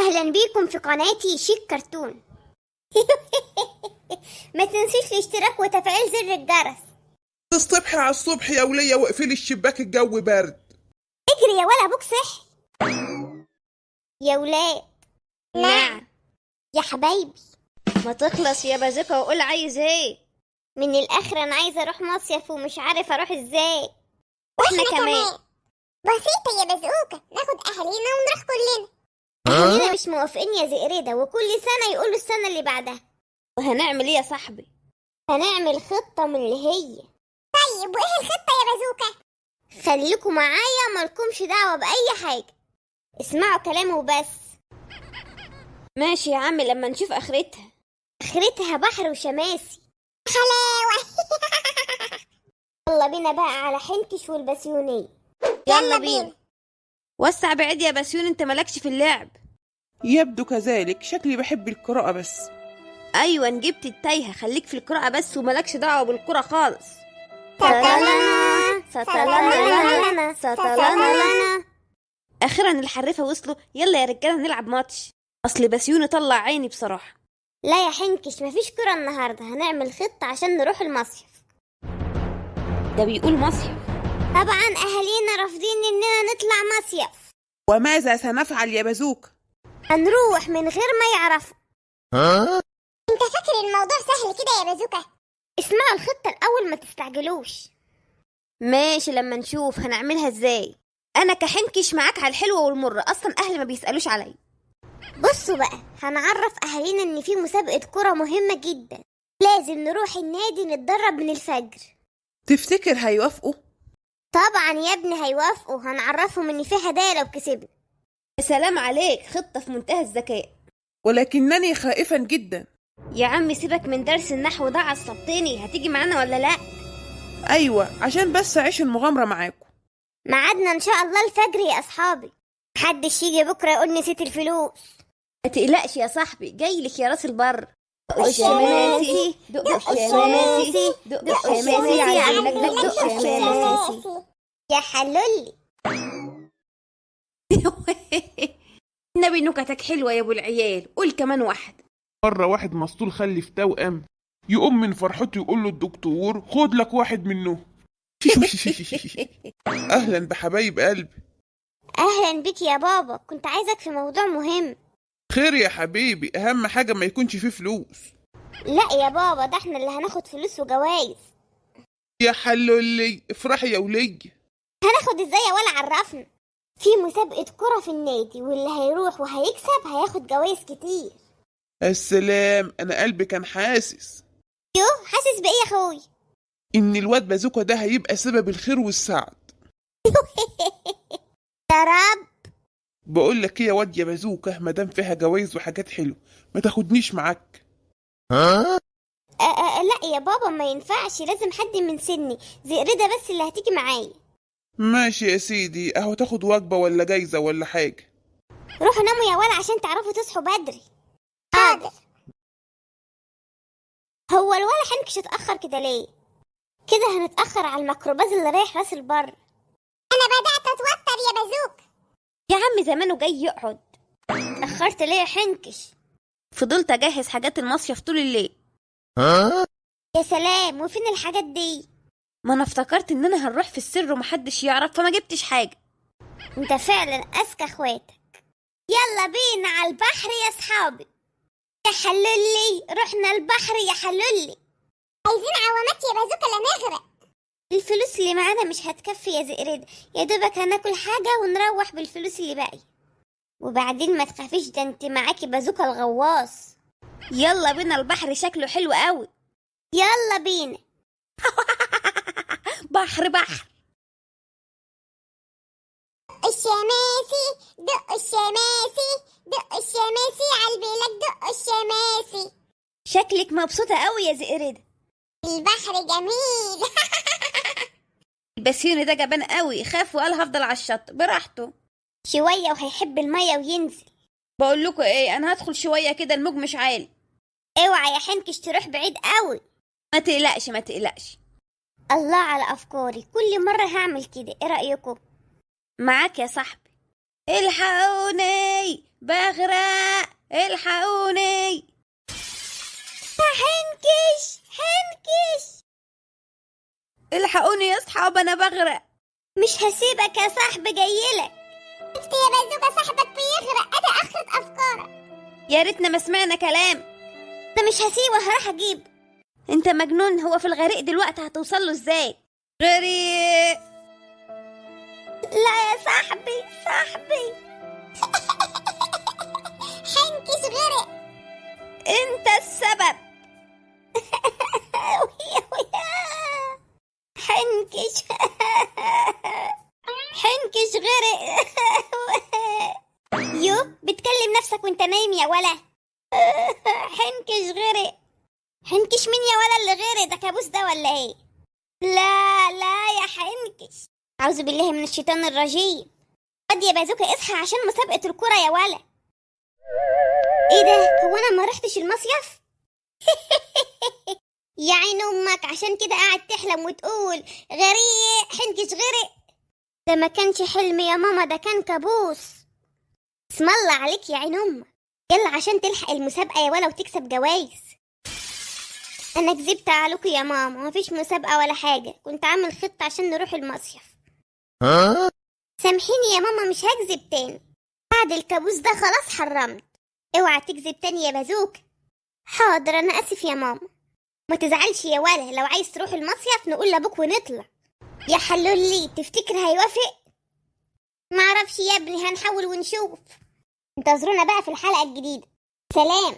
أهلا بيكم في قناتي شيك كرتون. ما تنسيش الاشتراك وتفعيل زر الجرس. الصبح على الصبح يا ولية، واقفلي الشباك الجو برد. اجري يا ولا ابوك صحي. يا ولاد. نعم. يا حبايبي. ما تخلص يا بازوكا وقول عايز ايه. من الاخر انا عايزه اروح مصيف ومش عارف اروح ازاي. واحنا كمان. بسيطة يا بازوكا، ناخد اهالينا ونروح كلنا. اهالينا مش موافقين يا زئرده، وكل سنة يقولوا السنة اللي بعدها. وهنعمل ايه يا صاحبي؟ هنعمل خطه من اللي هي. طيب وايه الخطة يا بازوكا؟ خليكم معايا، مالكمش دعوه باي حاجة، اسمعوا كلامي وبس. ماشي يا عم، لما نشوف اخرتها. اخرتها بحر وشماسي حلاوة. يلا بينا بقى على حنكش والبسيونيه. يلا بينا. وسع بعيد يا بسيون، انت مالكش في اللعب. يبدو كذلك، شكلي بحب القراءة بس. ايوه جبت التايهه، خليك في القراءة بس ومالكش دعوه بالكرة خالص. سطلنا سطلنا سطلنا. اخيرا الحريفه وصلوا، يلا يا رجاله نلعب ماتش. اصل بسيوني طلع عيني بصراحة. لا يا حنكش، مفيش كرة النهارده، هنعمل خطة عشان نروح المصيف. ده بيقول مصيف. طبعا اهالينا رافضين اننا نطلع مصيف. وماذا سنفعل يا بازوكا؟ هنروح من غير ما يعرفوا. انت فاكر الموضوع سهل كده يا بازوكا؟ اسمعوا الخطة الاول، ما تستعجلوش. ماشي لما نشوف هنعملها ازاي. انا كحنكش معاك على الحلوة والمرة، اصلا اهلي ما بيسالوش عليا. بصوا بقى، هنعرف اهالينا ان في مسابقة كرة مهمة جدا، لازم نروح النادي نتدرب من الفجر. تفتكر هيوافقوا؟ طبعا يا ابني هيوافقوا، هنعرفهم ان في هدايا لو كسبنا. يا سلام عليك، خطه في منتهى الذكاء. ولكنني خائفا جدا. يا عم سيبك من درس النحو ده، عصبتني. هتيجي معانا ولا لا؟ ايوه، عشان بس اعيش المغامرة معاكم. ميعادنا ان شاء الله الفجر يا اصحابي. محدش يجي بكره يقول نسيت الفلوس. ما تقلقش يا صاحبي، جاي لك يا راس البر. الشماسي، دق الشماسي، دق الشماسي، عايزين لك دق الشماسي. يا حلولي. النبي نكتك حلوة يا ابو العيال، قول كمان واحد. مرة واحد مسطول خلف توأم، يقوم من فرحته يقول له الدكتور خد لك واحد منه. اهلا بحبايب قلبي. اهلا بك يا بابا، كنت عايزك في موضوع مهم. خير يا حبيبي، اهم حاجة ما يكونش فيه فلوس. لا يا بابا، ده احنا اللي هناخد فلوس وجوائز. يا حلولي، افرحي يا ولي. هناخد ازاي يا ولا عرفنا؟ في مسابقة كرة في النادي، واللي هيروح وهيكسب هياخد جوائز كتير. السلام، انا قلبي كان حاسس. يوه، حاسس بايه يا اخوي؟ ان الواد بازوكا ده هيبقى سبب الخير والسعد. يا رب. بقول لك ايه يا واد يا بازوكا، ما دام فيها جوائز وحاجات حلوة ما تاخدنيش معاك. لا يا بابا ما ينفعش، لازم حد من سني، زئردة بس اللي هتيجي معايا. ماشي يا سيدي، اهو تاخد وجبة ولا جايزة ولا حاجة. روحوا ناموا يا ولا عشان تعرفوا تصحوا بدري. حاضر. هو الولا حنكش اتأخر كده ليه؟ كده هنتأخر على الميكروباص اللي رايح راس البر. انا بدأت اتوتر يا بازوكا. يا عم زمانه جاي يقعد. اتأخرت ليه يا حنكش؟ فضلت اجهز حاجات المصيف طول الليل. يا سلام، وفين الحاجات دي؟ ما انا افتكرت اننا هنروح في السر ومحدش يعرف، فما جبتش حاجة. انت فعلا اذكى اخواتك. يلا بينا على البحر يا اصحابي. يا حلولي، رحنا البحر يا حلولي. عايزين عوامات يا بازوكا لا نغرق. الفلوس اللي معانا مش هتكفي يا زئرد، يا دوبك هناكل حاجة ونروح بالفلوس اللي باقية. وبعدين ما تخافيش، ده انت معاكي بازوكا الغواص. يلا بينا البحر شكله حلو قوي. يلا بينا. بحر بحر. الشماسي، دق الشماسي، دق الشماسي على البلاد، دق الشماسي. شكلك مبسوطة قوي يا زئردة. البحر جميل. البسيوني ده جبان قوي، خاف وقال هفضل على الشط براحته. شوية وهيحب المية وينزل. بقول لكم ايه، انا هدخل شوية كده، الموج مش عالي. اوعى يا حنكش تروح بعيد قوي. ما تقلقش ما تقلقش. الله على افكاري، كل مرة هعمل كده. ايه رأيكم؟ معاك يا صاحبي. الحقوني، بغرق، الحقوني. حنكش حنكش، الحقوني يا اصحاب انا بغرق. مش هسيبك يا صاحبي، جايلك. شفت يا بازوكا صاحبك بيغرق، ادي اخرة افكارك. يا ريتنا ما سمعنا كلام. ده مش هسيبه، هروح اجيب. انت مجنون، هو في الغريق دلوقتي هتوصل له ازاي؟ غريق. لا يا صاحبي صاحبي. حنكش غرق. انت السبب. حنكش حنكش غرق. يو بتكلم نفسك وانت نايم يا ولا. حنكش غرق. حنكش مين يا ولا اللي غرق؟ ده كابوس ده ولا ايه؟ لا لا يا حنكش، اعوذ بالله من الشيطان الرجيم. قد يا بازوكا اصحى عشان مسابقة الكرة يا ولا. ايه ده، هو انا ما رحتش المصيف؟ يا عين امك، عشان كده قاعد تحلم وتقول غريق حنكش غرق. ده ما كانش حلم يا ماما، ده كان كابوس. اسم الله عليك يا عين امك. يلا عشان تلحق المسابقة يا ولا وتكسب جوايز. انا كذبت عليكم يا ماما، مفيش مسابقة ولا حاجة، كنت عامل خطة عشان نروح المصيف. سامحيني يا ماما، مش هكذب تاني بعد الكابوس ده، خلاص حرمت. اوعى تكذب تاني يا بازوك. حاضر، انا اسف يا ماما. ما تزعلش يا ولا، لو عايز تروح المصيف نقول لابوك ونطلع. يا حلولي، تفتكر هيوافق؟ معرفش يا ابني، هنحاول ونشوف. انتظرونا بقى في الحلقة الجديدة. سلام.